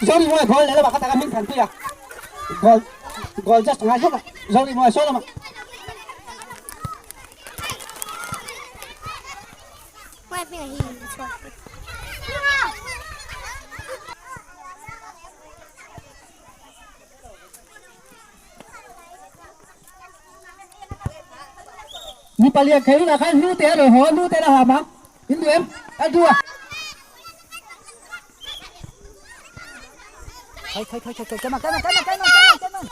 Zorimawi goal leh lamah kha taka hming thanpui a, goal goal just ngai hlek a, Zorimawi saw lamah. Mi palian thei hunah khan hnute a rawn haw a, hnute la ham ang, in duh em? A duh a. Khai khai khai khai khai khai khai khai khai khai khai.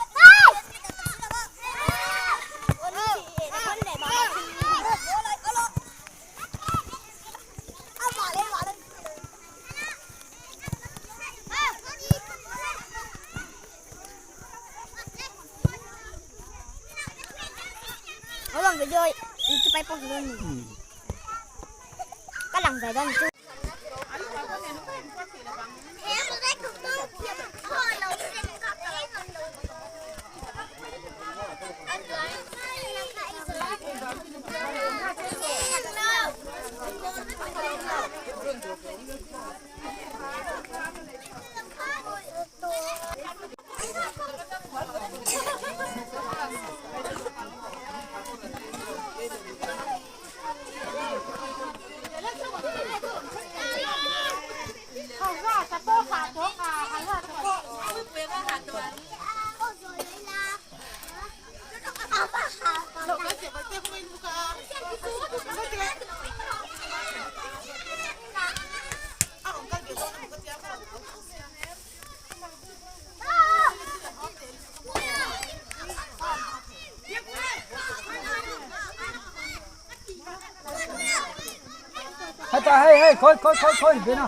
Heta hei hei khawi khawi khawi khawi bena.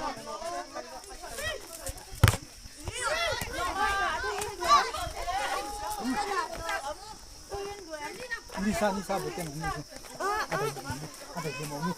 Nisa nisa bete ni ni. Ada ada demo ni.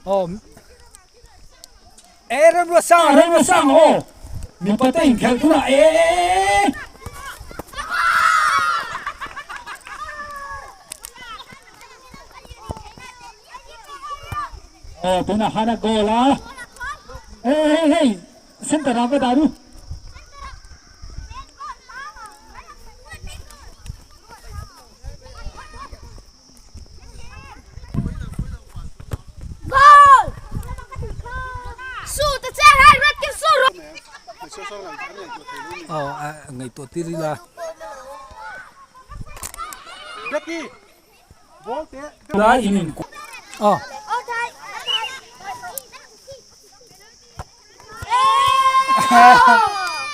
Aw e Remruatsanga Remruatsanga aw mipa te inkhelh tunah e e e aw tunah khan a goal a e hei hei center ah va dah ru. Aw a ngaihtuah tir ila. Lai in in aw.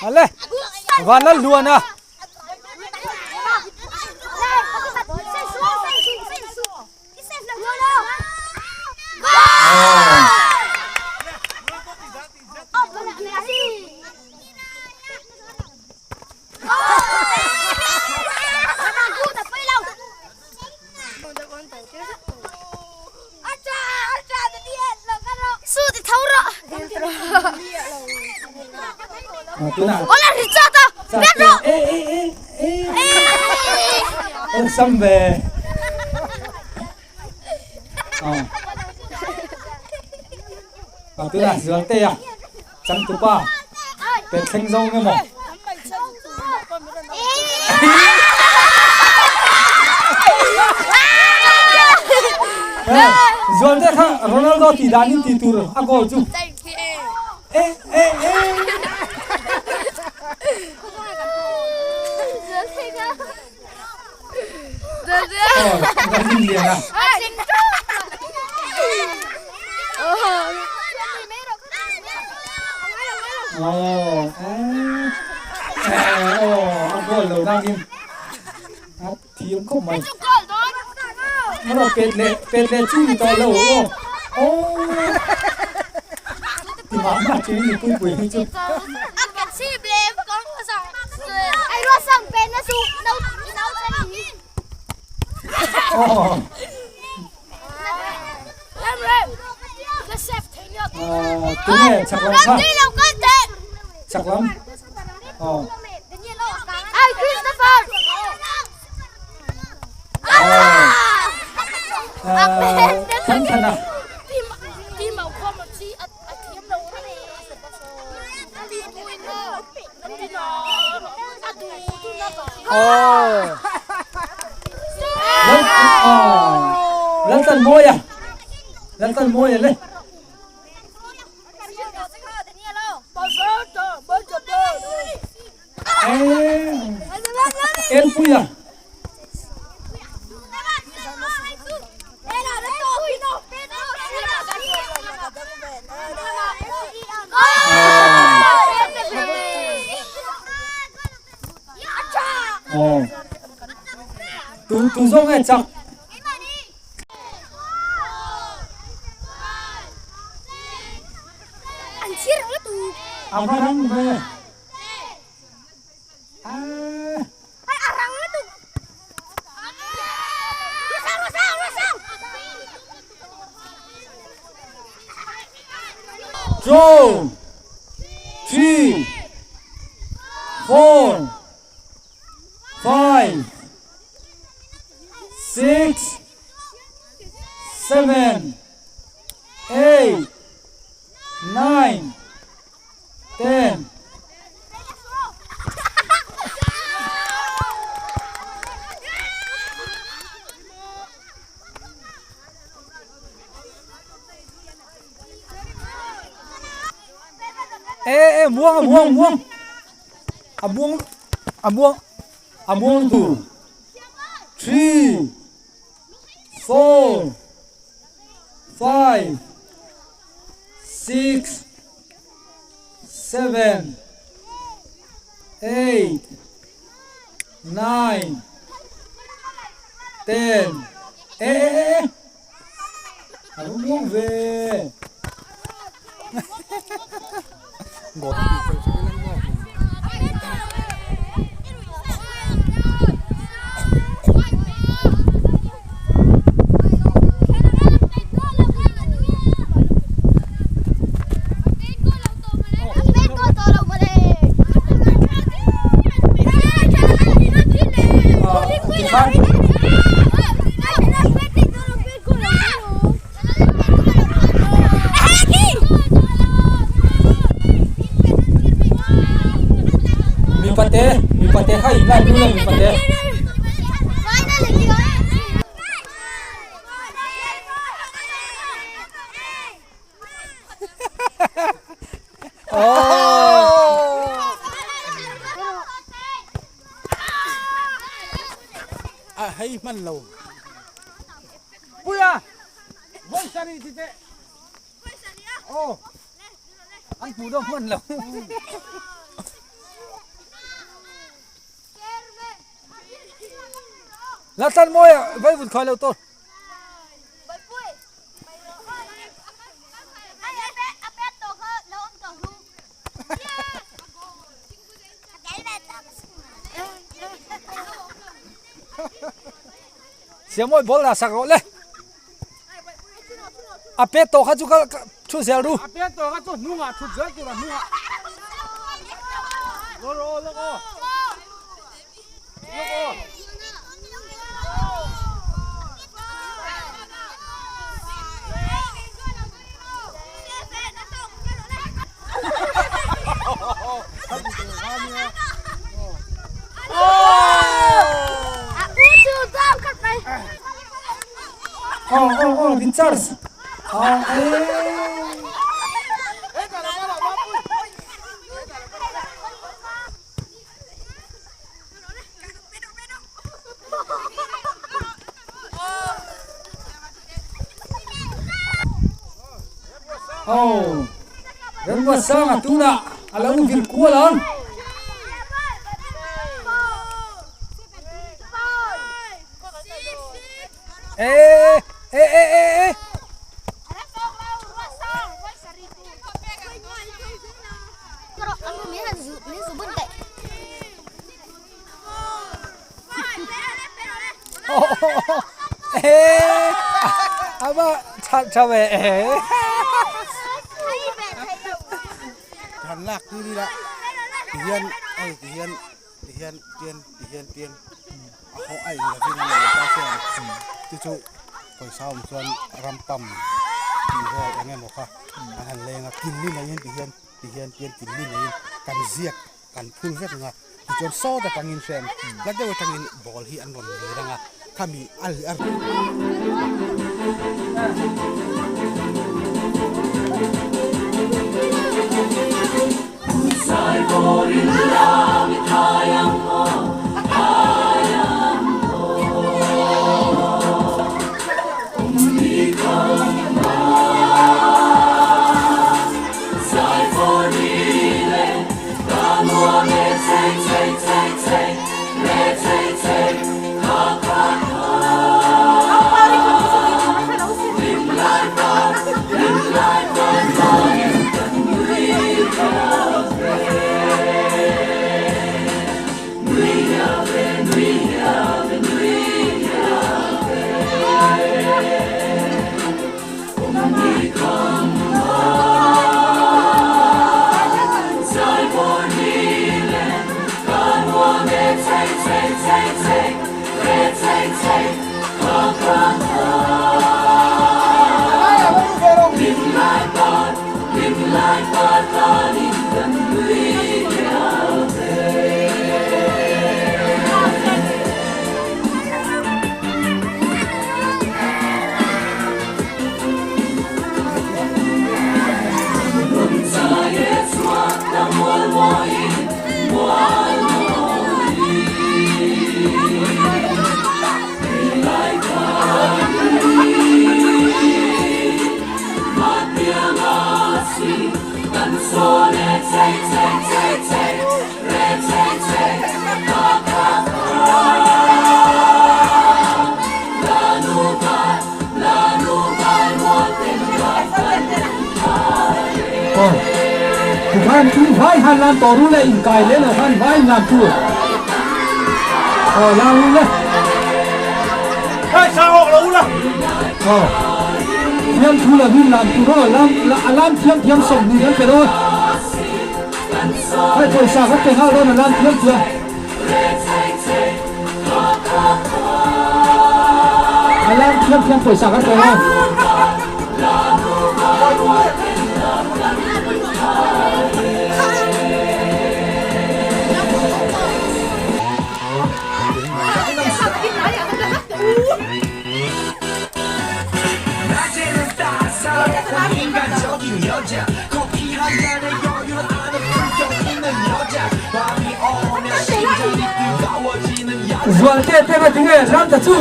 Ale vanlal hluan a. Awlsam ve. Tunah Zualtea changtupa pet thleng zo nge maw? Zualte kha Ronaldo tih danin tih tur a goal chu. E e e. Thiam khawp mai. Nó pet leh pet leh chu ni tawh lo aw. Aw. Ti mah mah chu ni pui pui hi chu. Tunge chak lam kha. Chak lam. Aw. Than than a. Laltan mawi a Laltan mawi a le. Elpui a. Tu tu zawng e chak. A va rang ve. Two, three, four, five, six, seven, eight, nine, ten. Ê ê muang a muang muang a muang a muang a muang tur three four five six seven eight nine ten ê ê ê ê a lo muang ve Mipa te mipa te kha in lai dun a mipa te. A hei hman lo. Puia! Vawi sari ti teh. Aw. An hmuh deuh hman lo. Latlan mawi ah vaivut khai lo tur. Siamawi ball la sak rawh le. A pet tawh kha chu ka thu zel ru. A pet tawh kha chu hnungah thut zel tur a hnungah. Lawk aw lawk aw. Lawk aw. Oh oh oh in charge. Aw, Remruatsanga tunah a lo vir kual ang. E e e e e. Than lak ti ni la ti hian hei ti hian ti hian tian ti hian tian a haw a eng lovin a nei ta chuan chu chu pawisa awm chuan ram pump tih vel eng emaw kha an han leng a kin ni maiin ti hian ti hian tian kin ni maiin kan ziak kan phul vek ang a tichuan sawt atangin hrem hla deuh atangin ball hi an rawn lir ang a khami a a Aw tikhan in vai han lam tawh ru le inkai leh lo khan vai in lam chu aw lam ru le Hei sa awk lo la. Aw thiam thu la vin lam tur aw lam a lam thiam thiam 20 an pe dawn hei pawisa ka pe nghal dawn a lam thiam thiam. A lam thiam thiam pawisa kan pe dawn. Zualte te nga tinge ram ta chu.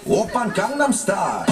Oppan Gangnam Style.